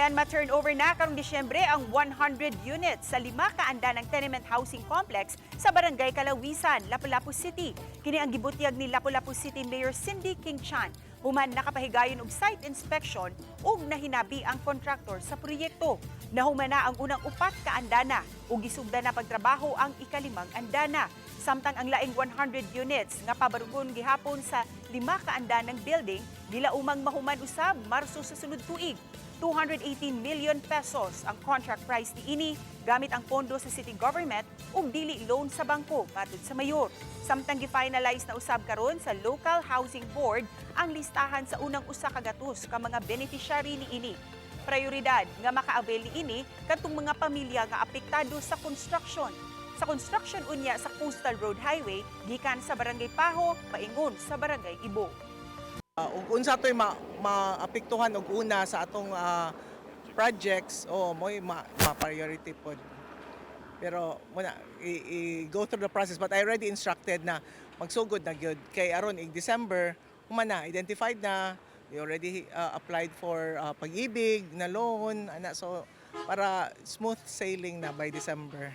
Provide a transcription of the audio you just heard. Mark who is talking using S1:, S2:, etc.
S1: Ayan, ma-turnover na karong Disyembre ang 100 units sa lima ka andanang tenement housing complex sa Barangay Kalawisan, Lapu-Lapu City. Kini ang gibutyag ni Lapu-Lapu City Mayor Cindy King Chan. Human nakapahigayon og site inspection ug nahinabi ang kontraktor sa proyekto. Nahuman na ang unang upat ka andana ug gisugdan na pagtrabaho ang ikalimang andana. Samtang ang laing 100 units nga pabarugon gihapon sa lima ka andanang building gilaumang mahuman usab Marso sa sunod tuig. ₱218 million ang contract price niini gamit ang pondo sa city government ug dili loan sa bangko, matud sa mayor. Samtang gi-finalize na usab karon sa Local Housing Board ang listahan sa unang 100 ka mga beneficiary niini. Prioridad nga maka-avail niini kadtong mga pamilya nga apektado sa construction unya sa Coastal Road Highway gikan sa Barangay Pajo paingon sa Barangay Ibo.
S2: Ug unsa to'y maapektuhan og una sa atong projects o mo'y ma priority pod. Pero muna i go through the process, but I already instructed na magsugod na gyud kay aron ig December human na, identified na, they already applied for Pag-IBIG na loan ana, so para smooth sailing na by December.